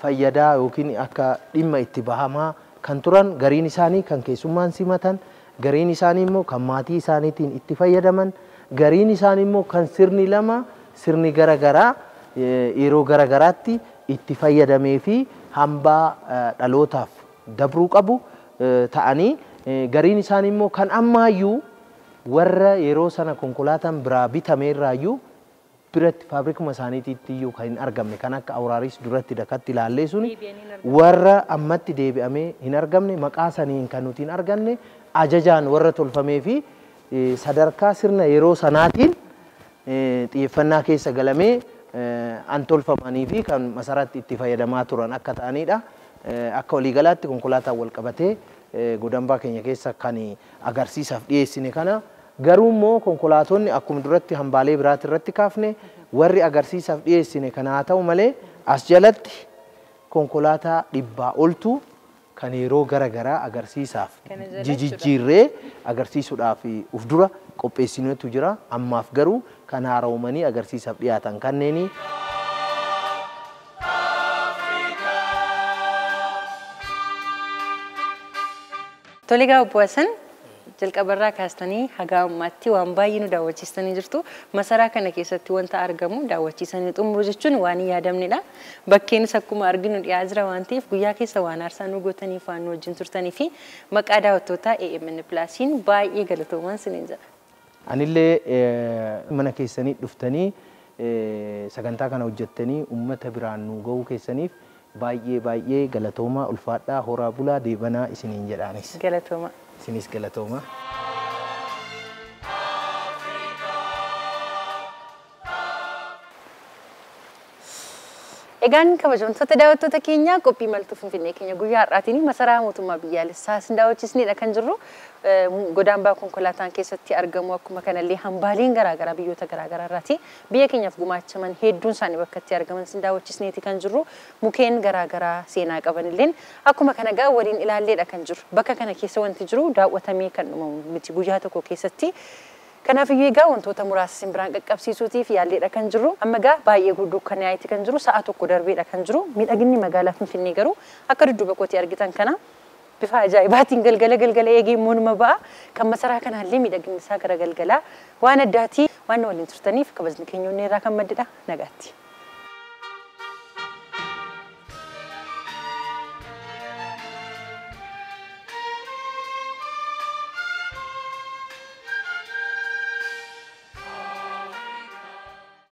fayyadaa yookiin akka dhimma itti bahamaa kan turan gariin isaanii kan keessummaan simatan gariin isaanii immoo kan maatii isaaniitiin itti fayyadaman gariin isaanii immoo kan sirni lama sirni garagaraa yeroo garagaraatti itti fayyadamee fi hambaa dhalootaaf dabruu qabu ta'anii gariin isaanii immoo kan ammaayyuu Warra yeroo sana konkolaataan biraa bitame irraayyuu biratti faabrikuma isaaniitiitti iyyuu kan hin argamne kan akka Awuraaris duratti dakatti ilaallee suni warra ammatti deebi'amee hin argamne maqaa saniin kan nuti hin arganne ajajaan warra tolfamee fi sadarkaa sirna yeroo sanaatiin xiyyeeffannaa keessa galamee an tolfamanii fi kan masaraatti itti fayyadamaa turan akka ta'anidha. Akka waliigalaatti konkolaataan wal qabatee godambaa keenya keessa kan agarsiisaaf dhiyeessine kana garuu immoo konkolaatonni akkuma duratti hambaalee biraati irratti kaafne warri agarsiisaaf dhiyeessine kana haa ta'u malee as jalatti konkolaataa 100 oltu kan yeroo gara garaa agarsiisaaf jijjiirree agarsiisuudhaaf uf dura qopheessinetu jira. Ammaaf garuu kan haaromanii agarsiisaaf dhiyaatan kanneeni. Tole egaa obbo Hasan jalqabarraa kaastanii haga ammaatti waan baay'ee nu daawwachiistanii jirtu. Masaraa kana keessatti wanta argamu daawwachiisanii xumuru jechuun waan hin yaadamnedha. Bakkeenis akkuma arginu dhiyaa jira waan ta'eef guyyaa keessa waan aarsaa nu gootaniif waan nu wajjin turtanii fi maqaa daawwattootaa AMN Plusiin baay'ee galatoomaa isiniin jedha. Anillee mana keessanii dhuftanii sagantaa kana hojjettanii uummata biraan nu ga'uu keessaniif baay'ee baay'ee galatooma ulfaadhaa horaa bulaa deebanaa isiniin jedhaanis. Galatooma. Isinis galatooma. Egaan kabajamtoota daawwattoota keenya qophii imaltuu Finfinnee keenya guyyaa har'aatiin masaraa mootummaa biyyaalessaa isin daawwachiisnedha kan jirru. Godaambaa konkolaataan keessatti argamu akkuma kanallee hambaaleen garaagaraa biyyoota garaagaraa irraati biyya keenyaaf gumaachaman hedduun isaanii bakka itti argaman isin daawwachiisneeti kan jirru. Mukeen garaagaraa seenaa qaban illeen akkuma kana gaa waliin ilaalleedha kan jiru. Bakka kana keessa wanti jiru daawwatamee kan dhumamu miti guyyaa tokko keessatti. Kanaafiyyuu egaa wantoota muraasa isin biraan qaqqabsiisuutiif yaalleedha kan jirru. Amma egaa baay'ee dukkanaa'eeti kan jiru sa'a tokko darbeedha kan jiru. Miidhaginni magaalaa Finfinnee garuu akka dudduuba kootii argitan kana bifa ajaa'ibaatiin galgala galgala eegee immoo numa ba'a. Kan masaraa kanaallee miidhaginni isaa gara galgalaa waan addaatii waan waliin turtaniif kabajni keenya onnee irraa kan maddedha. Nagaatti.